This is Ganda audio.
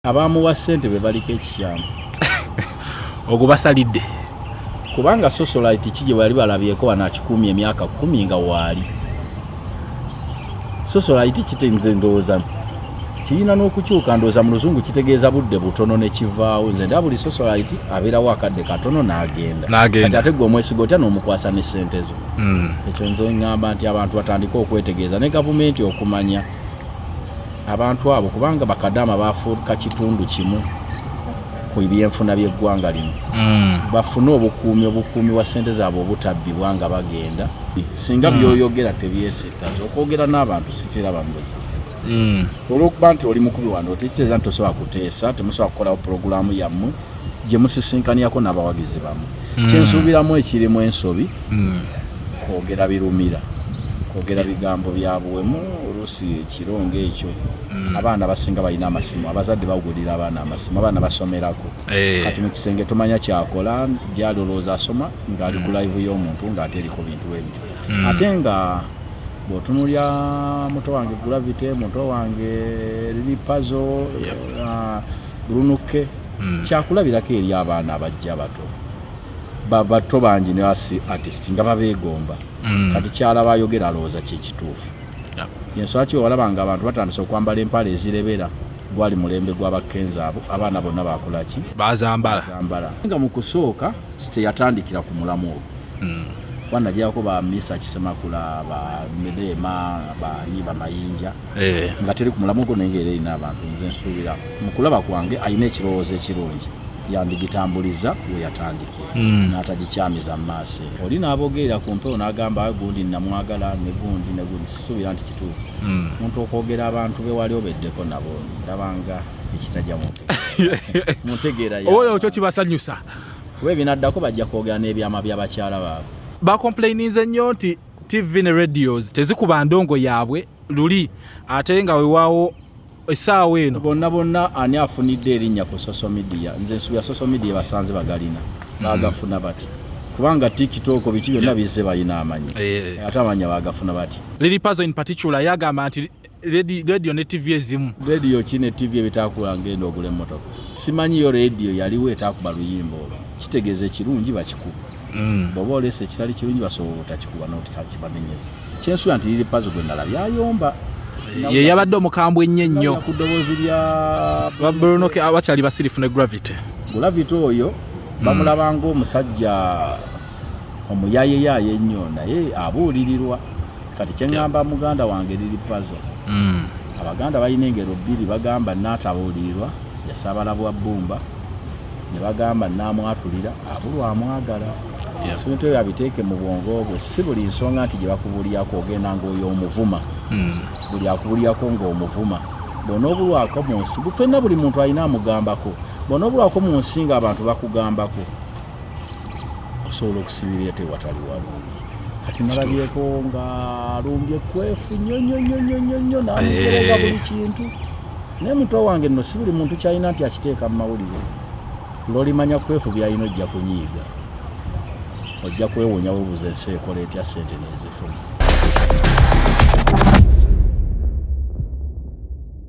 Abamuwa ssente be baliko ekikyamu. Ogwo basalidde. Kubanga socialite ki gye bali balabyeko wano akikuumye emyaka 10 nga waali? Socialite kitenze ndowooza kirina n'okukyuka, ndowooza mu Luzungu kitegeeza budde butono ne kivaawo. Nze ndaba buli socialite abeerawo akadde katono n'agenda. N'agenda. Kati ate gwe omwesiga otya n'omukwasa ne ssente zo? Ekyo nze ŋŋamba nti abantu batandike okwetegeeza ne gavumenti okumanya abantu abo, kubanga bakadaama bafuuka kitundu kimu ku byenfuna by'eggwanga lino. Bafune obukuumi bwa ssente zaabwe obutabbibwa nga bagenda. Singa by'oyogera tebyesettaza, okwogera n'abantu sikiraba mu buzibu. Olw'okuba nti oli mukubi wano tekitegeeza nti tosobola kuteesa, temusobola kukolawo pulogulaamu yammwe gye musisinkanirako n'abawagizi bammwe. Kyensuubiramu ekirimu ensobi kwogera birumira, kwogera bigambo bya buwemu, oluusi ekiro ng'ekyo. Abaana basinga balina amasimu, abazadde bagulira abaana amasimu, abaana basomerako. Kati mu kisenge tomanya kyakola, gyali olowooza asoma ng'ali ku live y'omuntu ng'ate eriko bintu ebityo. Ate nga bw'otunuulira muto wange Gravity, muto wange Lil Pazo, Bruno K, kyakulabirako eri abaana abajja abato. Bato bangi ne basi artist nga babeegomba. Kati kyalaba ayogera alowooza kye kituufu. Ensonga ki walaba nga abantu batandise okwambala empale ezirebera, gwali mulembe gw'abakenza abo, abaana bonna bakola ki? Bazambala. Bazambala. Nga mu kusooka teyatandikira ku mulamu ogwo. Kuba nagirako ba Misa Kisemakula, ba Medema, baani, Bamayinja, nga teri ku mulamu ogwo, naye ng'era erina abantu. Nze nsuubira mu kulaba kwange alina ekirowoozo ekirungi, yandigitambuliza we yatandikira n'atagikyamiza mu maaso. Oli n'abogerera ku mpewo n'agamba gundi namwagala ne gundi ne gundi, sisuubira nti kituufu. Omuntu okwogera abantu be wali obeddeko nabo ndabanga ekitajja mu ntegeera. Oba ekyo kibasanyusa. Kuba ebinaddako bajja kwogera n'ebyama by'abakyala baabwe. Bacomplaininze nnyo nti TV ne radios tezikuba ndongo yaabwe luli, ate nga wewaawo essaawa eno. Bonna bonna ani afunidde erinnya ku social media? Nze nsuubira social media basanze bagalina, bagafuna bati? Kubanga TikTok biki byonna bizze balina amannya. Ate amannya bagafuna bati? Lil Pazo in particular yagamba nti radio ne TV ezimu. Radio ki ne TV ebitakula ngenda ogula emmotoka? Simanyiyo radio yaliwo etakuba luyimba olwo. Kitegeeza ekirungi bakikuba, bw'oba oleese ekitali kirungi basobola obutakikuba n'otakibanenyeza. Kyensuubira nti Lil Pazo gwe nalabye ayomba. Ye yabadde omukambwe ennyo ennyo. Ku ddoboozi lya Ba Bruno K abakyali basirifu ne Gravity. Gravity oyo bamulaba ng'omusajja omuyaayeyaaye ennyo, naye abuulirirwa. Kati kyeŋŋamba muganda wange Lil Pazo, Abaganda balina engero bbiri, bagamba naatabuulirirwa yasaabala bwa bbumba, ne bagamba naamwatulira abulwa amwagala. Ebintu ebyo abiteeke mu bwongo bwe. Si buli nsonga nti gye bakubuulirako ogenda ng'oyo omuvuma. Buli akubuulirako ng'omuvuma, bw'onoobulwako mu nsi ffenna buli muntu alina amugambako, bw'onoobulwako mu nsi ng'abantu bakugambako, osobola okusibirira tewatali walungi. Kati nalabyeko ng'alumbye Kwefu nnyo nnyo nnyo nnyo nnyo nnyo, n'amujeroga buli kintu. Naye muto wange nno si buli muntu kyalina nti akiteeka mu mawulire. Lw'olimanya Kwefu by'alina ojja kunyiiga, ojja kwewuunya, weebuuza ensi ekola etya ssente n'ezifuna.